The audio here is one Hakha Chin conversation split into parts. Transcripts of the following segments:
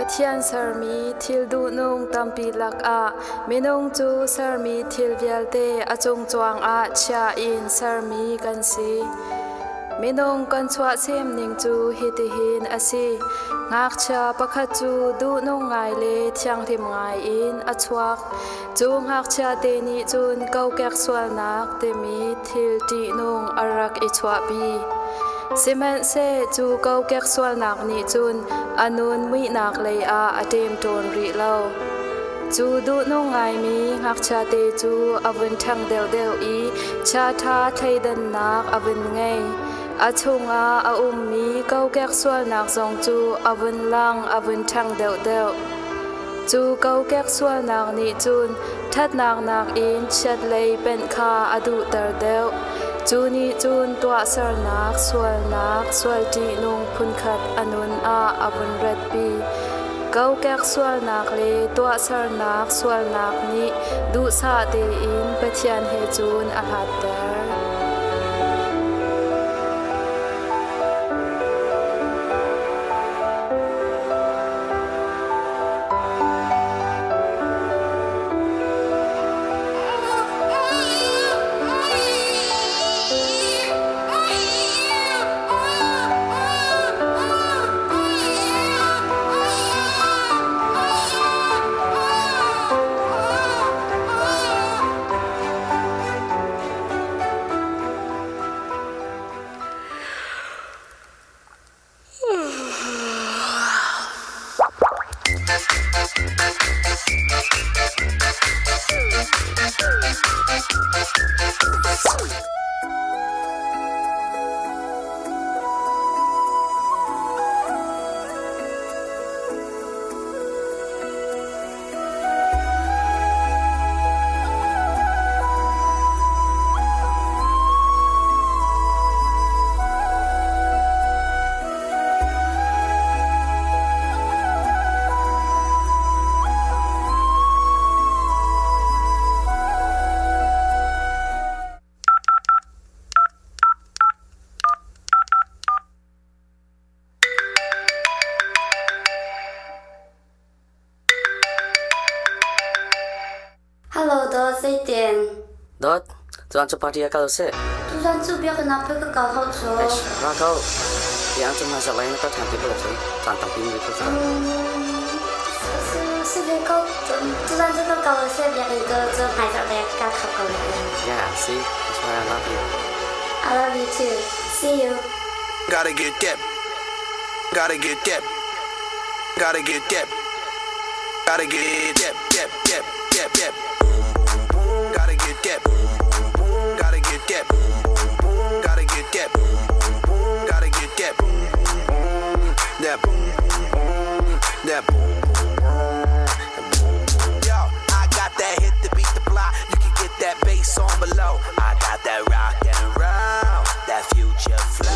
Pathian sermi thil duhnung tampi lakah minung cu sermi thil vialte a cungcuang ah chia in sermi kan si. Minung kan chuahsem ning cu hitihin a si. Ngakchia pakhat cu duhnung ngai le thianghlim ngai in a chuak. Cu ngakchia te nih cun kokek sualnak timi thil ṭihnung a rak i chuahpi. Sihmanhseh cu kokek sualnak nih cun a nun muihnak lei ah a ṭemṭawn rih lo. Cu duhnung ngaimi ngakchiate cu a vun ṭhang deuhdeuh i chiaṭha thleidannak a vun ngei. A chungah a ummi kokek sualnak zong cu a vun lang a vun ṭhang deuhdeuh. Cu kokek sualnak nih cun ṭhatnak nakin chiatlei penh kha a duhter deuh. Cu nih cun tuahsernak sualnak sual ṭihnung phunkhat a nun ah a vun ratpi. Kokek sualnak le tuahsernak sualnak nih duhsah tein Pathian he cun a hlatter. Hello Dawt, zeitin? Dawt, tuan cu party ah kal usih. Tuzan cu biakinn pei ka kal hau cu. Eish, ra ko. Tiang cu hmaizarh lei na kal ṭhan ti ko lo cu. Caan tampi na ngei kho cang. Si ve ko. Tuzan cu ka kal usih biakinn ka cu hmaizarh lei ah ka kal kho ko lai. Yeah, see, that's why I love you. I love you too. See you. Gotta get that. Gotta get that. Gotta get that. Gotta get that, that, that, that, that. Gotta get that. Gotta get that. Gotta get that. Gotta get that. That. That. Yo, I got that hit to beat the block. You can get that bass on below. I got that rock and roll, that future flow.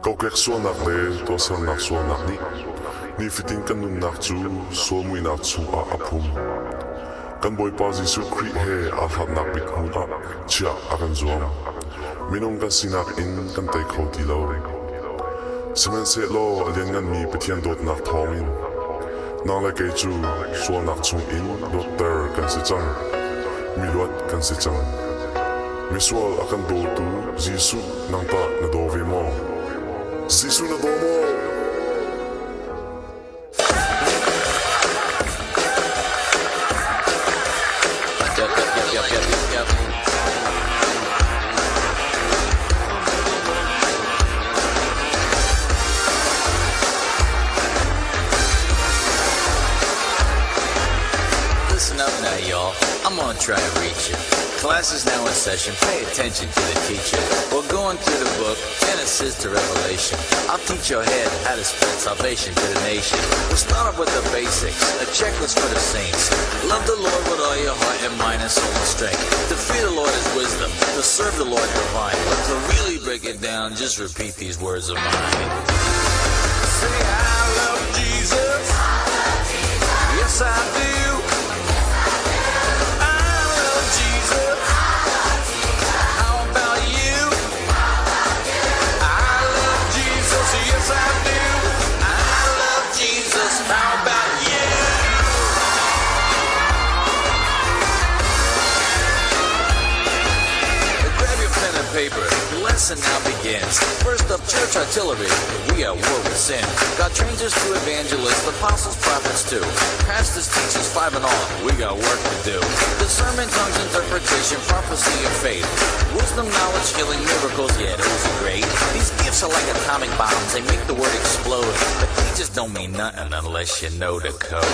Kokek sualnak le tuahsernak sualnak nih nifatin kan nunnak cu sual muihnak chungah a phum. Kan Bawipa Jesuh Khrih he aa hlatnak bik hmun ah chiah a kan zuam. Minung kan sinak in kan tei kho ti lo. Sihmanhsehlaw a liannganmi Pathian dawtnak thawngin nang le kei cu sualnak chungin luatter kan si cang, miluat kan si cang. Misual a kan dawtu Jesuh nang tah na daw ve maw? Jesuh na daw maw? Yep, yep, yep, yep, yep, yep, yep. Listen up now, y'all. I'm gonna try to reach you. Class is now in session. Pay attention to the teacher. We're going through the book, Genesis to Revelation. I'll teach your head how to spread salvation to the nation. We'll start off with the basics, a checklist for the saints. Love the Lord with all your heart and mind and soul and strength. To fear the Lord is wisdom, to serve the Lord divine. But to really break it down, just repeat these words of mine. Say, I love Jesus. Yes, I do. I love Jesus. How about you? I love Jesus. Yes, I do. I love Jesus. How about you? Grab your pen and paper. The lesson now begins. First up, church artillery. We are war with sin. God trains us to evangelists, apostles, prophets too. Pastors, teachers, five and all. We got work to do. Discernment, tongues, interpretation, prophecy, and faith. Wisdom, knowledge, healing, miracles. Yeah, those are great. These gifts are like atomic bombs. They make the word explode. But they just don't mean nothing unless you know the code.